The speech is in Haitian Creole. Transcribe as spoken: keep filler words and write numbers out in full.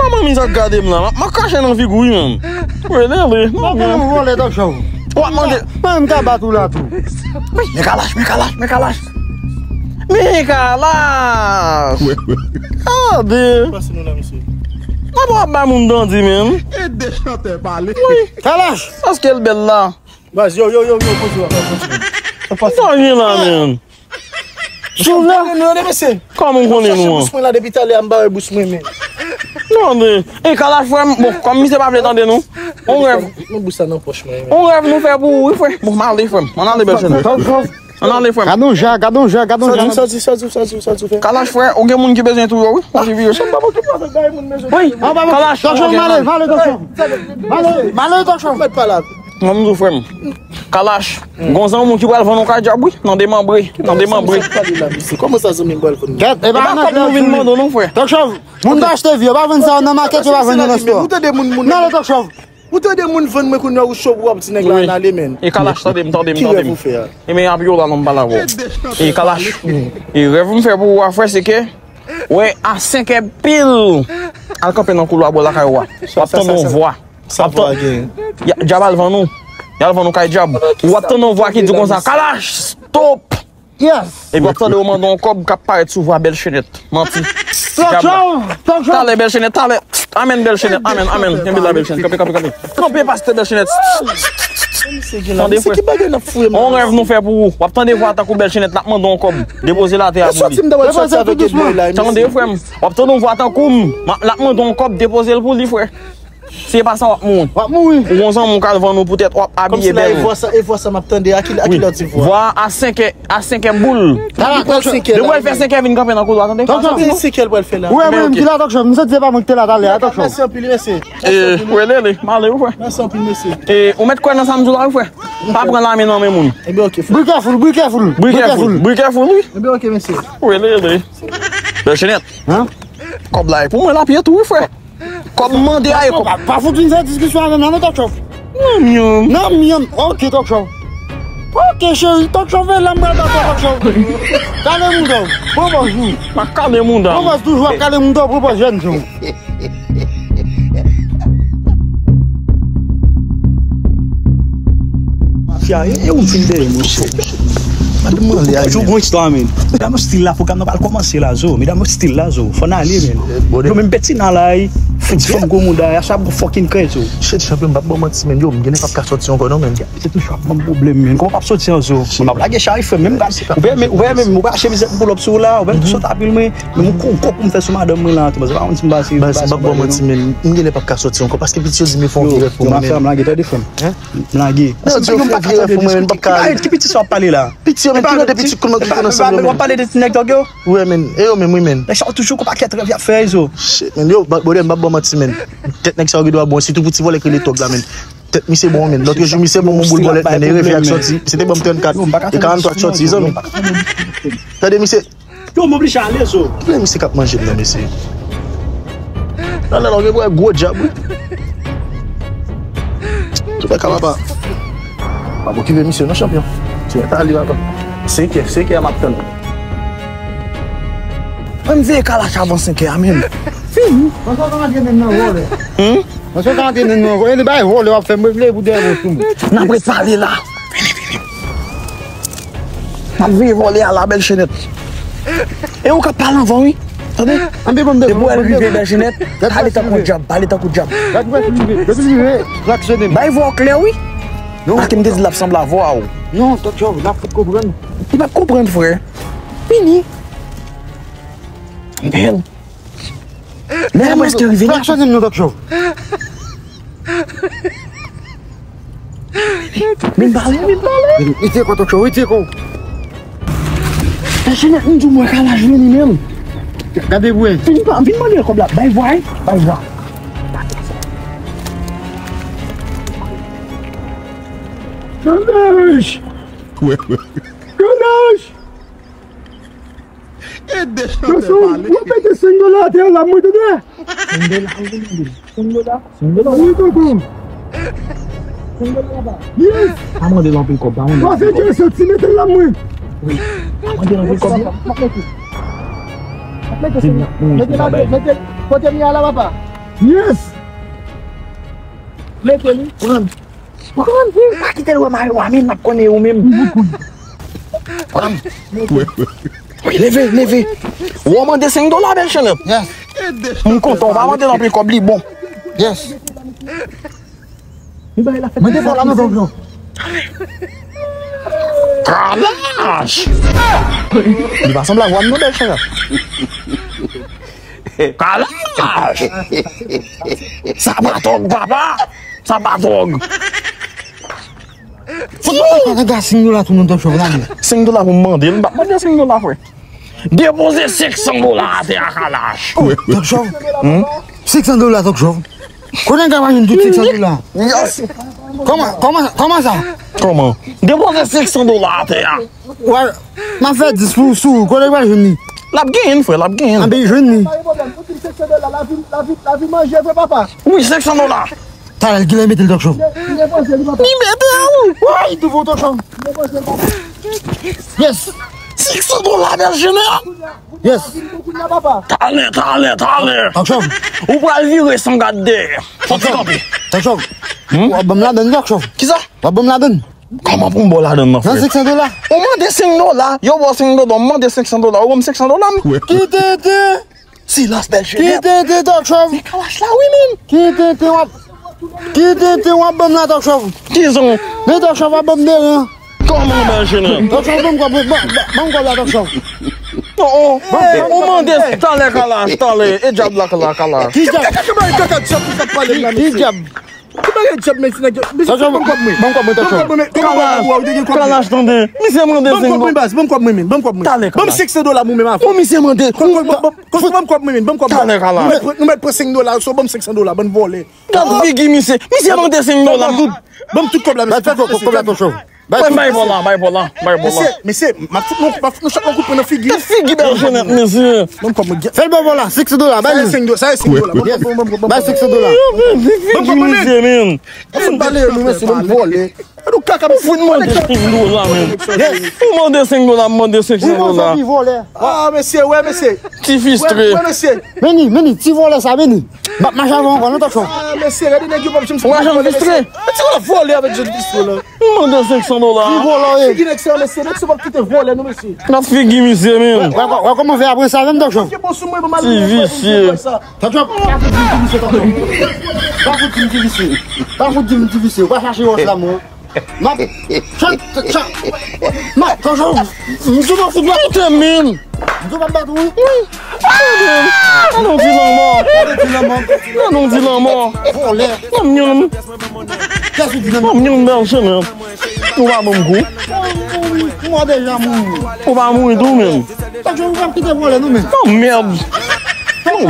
Manmi sa k gade m la, m ap kache nan figi w wi menm. Wi, lele. Non, non, non, vòlè, Tòk Chòv. W ap mande. Mwen menm ka bat ou la tou. Men Kalash, men Kalash, men Kalash. Men Kalash. Gade. Pase nou la, mesye. N ap ap bay moun dandi menm. E de chantè pale. Wi. Kalash. Paske l bèl la. Baz, yo, yo, yo, yo, poze w, poze w. Sa gen la menm. Sou la. Kòman w konnen nou an? Bous mwen la depi talè a m ba wè bous mwen men. Non, men, e Kalash frè m, bon, kòm misye pa vle tande nou. On rèv. Mwen bous sa nan pòch mwen men. On rèv nou fè pou ou wi frè. Bon, m ale frè m. Ann ale bèl chèn. Ann ale frè m. Gadon ja, gadon ja, gadon ja. Sòti, sòti, sòti, sòti, sòti, frè. Kalash frè, ou gen moun ki bezwen touye w wi. Ou di vye. Wi, Kalash. Tòk Chòv, m ale, m ale, Tòk Chòv. M ale, m ale, Tòk Chòv. M ale, m ale, Tòk Chòv. Mèt pa la. Mwen m di w frè m. Kalash, gon zanmi w ki pral vann ou kay djab wi, nan demanbre, nan demanbre. Kòman sa zanmi m pral vann? Gèt, e pa nan kòb nou vin mande w non frè. Tòk Chòv, moun pa achte vi, yo pa vann sa yo nan makèt, yo pa vann yo nan stò. Ou tande moun, moun. Non, non, Tòk Chòv. Ou tande moun vann mwen kounye a ou cho pou w ap di nèg la ann ale men. E Kalash, tande m, tande m, tande m. Ki rèv ou fè a? E men ap yo la non m pale avè w. E Kalash, e rèv m fè pou ou a frè se ke, wè a senkè pil, al kanpe nan koulwa bò lakay ou a. W ap tande yon vwa. Sa vwa gen. Djab al vann ou. Y al vann ou kay djab. W ap tande yon vwa ki di w konsa, Kalash, stop! Yes! Epi w ap tande yo mande yon kòb k ap parèt sou vwa bèl chenèt. Manti. Djab la. Talè bèl chenèt, talè. Amèn bèl chenèt, amèn, amèn. Kenbe la bèl chenèt. Kanpe, kanpe, kanpe. Kanpe pastè bèl chenèt. Tande frè. On rèv nou fè pou ou. W ap tande vwa tankou bèl chenèt, l ap mande yon kòb. Depoze l atè a pou li. Tande frè m. W ap tande yon vwa tankou m. L ap mande yon kòb, depoze l pou li frè. Se pa sa w ap mouri. W ap mouri. Ou gon zanmi w k al vann ou poutèt w ap abiye bèl. Kòmsi la e vwa sa, e vwa sa m ap tande a ki, a ki lè w di vwa? Vwa a senkè, a senkè boul. Depi w fè senkè vin kanpe nan koulwa tande. Tòk Chòv. Senkè l pral fè la. Wi, wi, m ki la Tòk Chòv. M santi se pa mwen ki te la talè a Tòk Chòv. Mèsi anpil mesye. Wi lele, m ale wi frè. Mèsi anpil mesye. Ou mèt kwè nan sa m di w la wi frè. Pa pran lame nan men moun. Ebyen oke frè. Be careful, be careful. Be careful, be careful wi. Ebyen oke mesye. Wi lele. Bèl chenèt. Kòb la e pou mwen l ap ye tou wi frè. Kòb mande a e kòb. Pa, pa fout vin fè diskisyon avè m la non Tòk Chòv. Nan myanm. Nan myanm. Oke Tòk Chòv. Oke cheri, Tòk Chòv e la m pral bat ou Tòk Chòv. Kale mouda w. Pran pòz ou. Pa kale mouda m. Pran pòz toujou ap kale mouda w, pran pòz jèn jan w. Mafya, e, e ou vin dèyè mwen chè. Madanm mwen lè a. Jou gon istwa men. Medam yo still la, pwogram nan pral kòmanse la zo. Medam yo still la zo. Fò n ale men. Yo menm peti nan la, fè ti fanm gwo mouda, a sa ap gon fucking krèzo. Shit, chanpyon, m p ap ba w manti men. Yo, m genlè p ap ka sòti ankò non men. Se toujou ap ban m pwoblèm men. Kòman w p ap sòti an zo? Mwen m ap lage chay frè m. Menm ou pa, ou pa, ou pa menm, ou pa chemiz pou lòp sou la, ou menm sou sòt apil men. Men m gon kòb pou m fè sou madanm mwen la tou. Baz, se pa yon ti m pase, m pase. M p ap ba w manti men. M genlè p ap ka sòti ankò paske piti yo di m yo fè yon vye rèv pou mwen men. M lage, tande frè m. M lage. Yo di yo fè vye rèv pou mwen men, m p ap ka ale. Ki piti sa w ap pale la? Piti yo men, kilè de piti kounman ki konn ansanm yo men. W ap pale de ti nèg tòg yo? Wi men, e yo menm wi men. Nèg sa yo toujou gon pakèt rèv y ap fè zo. Shit men, yo, brother, m p ap ba w manti men. Tèt nèg sa yo gen dwa bon, sitou pou ti vòlè k rele tòg la men. Tèt misye bon men. Lòt jou misye ban m yon boul bòlèt men, e revè ak sòti. Misye te ban m trannkat e karanntwa ak sòti zanmi. Tande misye. Yo, m oblije ale zo. Kilè misye k ap manje m nan mesye? Nan lè la w gen pou wè gwo djab wi. Tou fè ka papa. Pa okipe misye non chanpyon. Se mèt ale papa. Senkè, senkè a m ap tann. Ann veye Kalash avan senkè a menm. Fini. Mwen sot antre menm nan vòlè. Mwen sot antre menm nan vòlè. E li bay vòlè w ap fè m regle pou dèyè bò sou mwen. N ap ret pale la. Vini, vini. N ap veye vòlè a la bèl chenèt. E ou k ap pale anvan wi. Tande? Depi w rive bèl chenèt, pale tankou djab, pale tankou djab. Bay vwa w klè wi. Paske m te di l ap sanble a vwa w. Non, Tòk Chòv, l ap fout konprann. Li p ap konprann frè. Vini. Bèl. Lè a prèske rive la. Klaksonnen m non Tòk Chòv. Vin pale, vin pale. Retire kò w Tòk Chòv, retire kò w. Tachene m di w mwen Kalash vini menm. Gade pou wè. Vin pa, vin mande l kòb la. Bay vwa wi, bay vwa. Kalash! Kalash! E de chantè pale. W ap mete senk dola atè a la mwen tande. Senk dola, wi, tande. Senk dola. Senk dola. Wi, tonton. Senk dola la ba. Yes. Pa mande l anpil kòb, pa mande l anpil kòb. Pase dye santi, mete l la mwen. Wi. Pa mande l anpil kòb non. M ap mete. M ap mete senk dola. Mete la, mete. Kote m ye a la, papa? Yes! Mete li, pran. Pran, wi, pa kite l wè mayo a, men n ap konnen ou menm. Pran. Wi, wi. Wi, leve, leve. Ou mande senk dola, bèl chenèt. Yes. M kontan, ou pa mande l anpil kòb, li bon. Yes. Mande fò la, non, non, non. Kalach! Li pa sanble ak vwa m, non, bèl chenèt. Kalach! Sa pa twòg, papa! Sa pa twòg! Fout mwen! Gade senk dola tou nan Tòk Chòv la, men. Senk dola pou m mande l, m p ap mande senk dola, frè. Depoze senk san dola atè a, Kalach. Tòk Chòv? Hmm? Senk san dola, Tòk Chòv. Kote n ka jwenn tout senk san dola? Yes. Kòman, kòman, kòman sa? Kòman? Depoze senk san dola atè a. Wè, m ap fè dis pou sou, kote l pral jwenn li? L ap genyen l, frè, l ap genyen l. Anben, jwenn li. Pa gen pwoblèm, ou di senk san dola, lavi, lavi, lavi manje vre, papa. Wi, senk san dola. Talè l genlè mete l, Tòk Chòv. Li depoze li, papa. Li mete l. Wi, li depoze l, papa. Yes. Senk san dola, bèl chenèt. Yes. Talè, talè, talè. Tòk Chòv. Ou pral vire san gad dèyè. Fò ti kanpe. Tòk Chòv. W ap ban m ladann, Tòk Chòv. Kisa? W ap ban m ladann. Kòman pou m ba w ladann nan, frè? Nan senk san dola. Ou mande senk dola, yo ba w senk dola, m mande senk san dola, ou ban m senk san dola m. Kite te. Silans, bèl chenèt. Kite te, Tòk Chòv. Men Kalach la, wi, menm. Kite te, w ap, kite te, w ap ban m la, Tòk Chòv. Kizon. Men Tòk Chòv ap ban m deran. Kòman, bèl chenèt? Tòk Chòv, ban m kòb, ban, ban, ban m kòb la, Tòk Chòv. Oh, oh. Ou mande talè, Kalach, talè. E dyab la, Kalach, Kalach. Ki dyab? Ki bagay kaka dyab ou t ap pale la, mesye? Ki dyab? Ki bagay dyab, mesye, nèg yo? Mesye, ban m kòb mwen. Ban m kòb mwen, Tòk Chòv. Ban m kòb mwen, Kalach, tande. Misye mande senk dola. Ban m kòb mwen, baz, ban m kòb mwen, men, ban m kòb mwen. Talè, Kalach. Ban m senk san dola mwen, men, afè. Bon, misye mande. Ban m kòb mwen, ban m kòb mwen, men, ban m kòb mwen. Talè, Kalach. Nou mèt, nou mèt pran senk dola, so ban m senk san dola, bann vòlè. Gad figi misye. Misye mande senk dola. Ban m tout kòb la, mesye. Fè kòb la, Tòk Chòv. Bay, bay, bay, bay, bay. Mesye, mesye, m ap fout nou, m ap fout nou chak nan kout pwen nan figi. Figi bèl chenèt, mesye. Ban m kòb mwen. Fè l bò bò la, senk san dola, bay li. Sa e senk dola, sa e senk dola. Ban m kòb mwen, ban m kòb mwen. Bay senk san dola. Ban m kòb mwen, men. Fout bale nou, mesye, bann vòlè. E nou kaka, mesye. Fout mande senk dola, men. Ou mande senk dola, m mande senk san dola. Ah, mesye, wè, mesye. Ti fistre. Wè, wè, mesye. Meni, meni, ti vòlè sa, meni. M ap mache avè w ankò, non, Tòk Chòv. Ah, mesye, gade nèg yo p ap janm... Ou pa janm fistre? Ti vòlè, vòlè avèk jèn fistre la. M mande senk san dola. Ki vòlè w ye? Figi nèg sa, mesye, nèg sa p ap kite vòlè, non, mesye. N ap figi misye, men. Wè, wè, wè kòman fè apre sa, menm, Tòk Chòv. Ti visye. Tòk Chòv, pa fout di m ti visye, Tòk Chòv. Pa fout di m ti visye. Pa fout di m ti visye. Ou pa chache wòch la, mwen. M ap, chan, chan, m ap, chan, chan, m sou nan fout la. Kite m, men. M sou pa bat ou. Wi. Tande m. Tande yon ti lanmò. Tande yon ti lanmò. Tande yon ti lanmò. Vòlè. Nanm nyon. Kès ou di nanm nyon? Nanm nyon bèl chenèt. Ou pa ban m kou. Mò deja mouri. Ou pa mouri tou, men. Tande ou pa kite vòlè, non, men. Nan mèd.